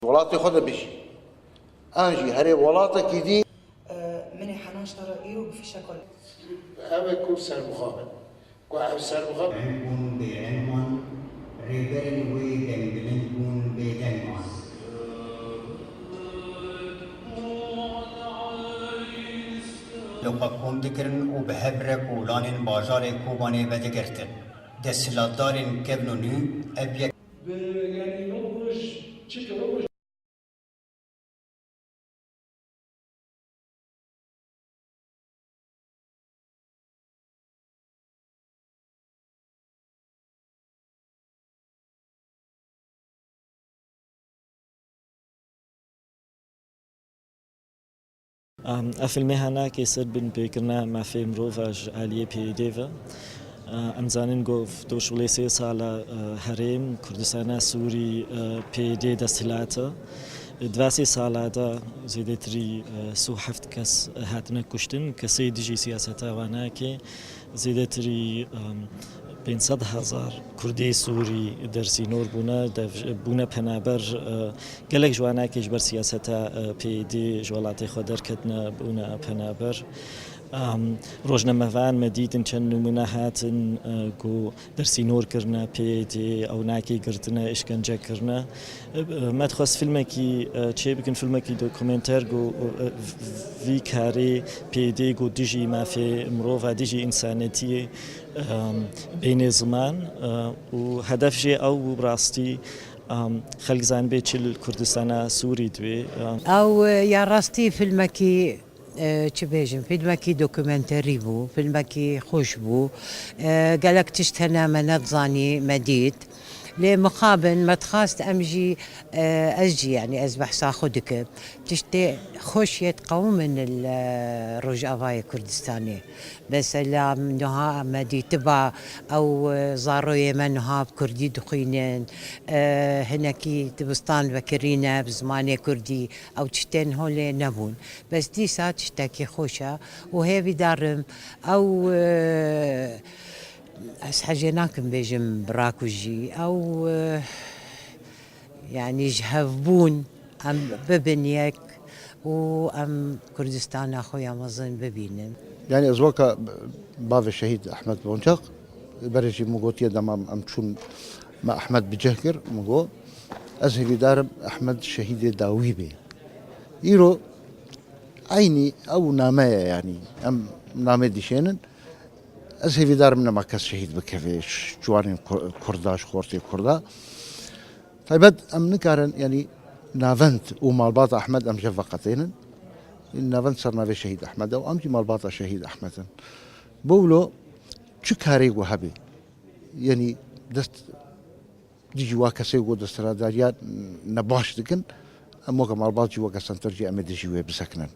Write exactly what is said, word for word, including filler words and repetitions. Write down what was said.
Welatê xwe de bijî. An jî herê welatekî dî. Min ê henaşta re îro bi fîşeka li. Ev e ku serbixwe bin. Ku ev serbixwe bin. Reng bûn bêreng man, rêberên wê dengbilind bûn bêdeng man. Li xwe kom dikirin û bi hev re kolanên bajarê Kobanê vedigirtin. Desthilatdarên kevn û nû ev yek. Bi, yanî, ew roj, çike ew roj. Ev filmê henekê ser binpêkirina mafê mirov a ji aliyê P Y D ve. Em zanin ku to şûlê sê sala herêm Kurdistana Sûrî P Y D desthilat e. Di va sê sala de zêdetirî sî û heft kes hatine kuştin, kesê dijî siyaseta wan nake. Zêdetirî pênc sed hezar Kurdê Sûrî dersînor bûne, dev-, bûne penaber. Gelek ji wan nake ji ber siyaseta P Y D ji welatê xwe derketine, bûne penaber. Rojnamevan me dîtin, çend nimûne hatin ku dersînor kirine P Y D, ew nake girtine, îşkence kirine. Me dixwest filmekî çêbikin, filmekî dokumenter ku vî karê P Y D ku dijî mafê mirova, dijî însanetiyê bêne ziman û hedef jê ew bû bi rastî xelk zanibê çi li Kurdistana Sûrî dibê. Ew ya rastî filmekî, e, çi bêjim, filmekî dokumenterî bû, filmekî xweş bû. E, gelek tişt hene me nedizanî, me dît. Lê mixabin me dixwest em jî, e, ez jî, yanî ez behsa xwe dikim. Tiştê xweş yê diqewimin li Rojavayê Kurdistanê. Mesela niha me dîtiba ew, e, zaroyê me niha bi kurdî dixwînin, e, hinekî dibistan vekirîne bi zimanê kurdî, ew tiştên holê nebûn. Bes dîsa tiştekî xweş e û hêvîdar im ew, e, ez hejê nakim bêjim bira ku jî ew, e, yanî ji hevbûn em bibin yek û em Kurdistana xwe ya mezin bibînin. Yanî ez weke bavê şehîd Ehmed Boncaq, berê jî min gotiye dema em çûn me Ehmed bi cih kir, min got, ez hêvîdar im Ehmed şehîdê dawî bê. Îro eynî ew name ye, yanî em namê dişênin. Ez hêvîdar im nema kes şehîd bikeve, ji ciwanên Ku-, Kurda, ji xortê Kurda. Taybet em nikarin, yanî navend û malbata Ehmed em ji hev veqetênin. Navend ser navê Şehîd Ehmed e û em jî malbata Şehîd Ehmed in. Bo wilo çi karê ku hebe, yanî dest dijî wa kesê ku desthilatdariya nebaş dikin, em weke malbat jî weke senter jî em ê dijî wê bisekinin.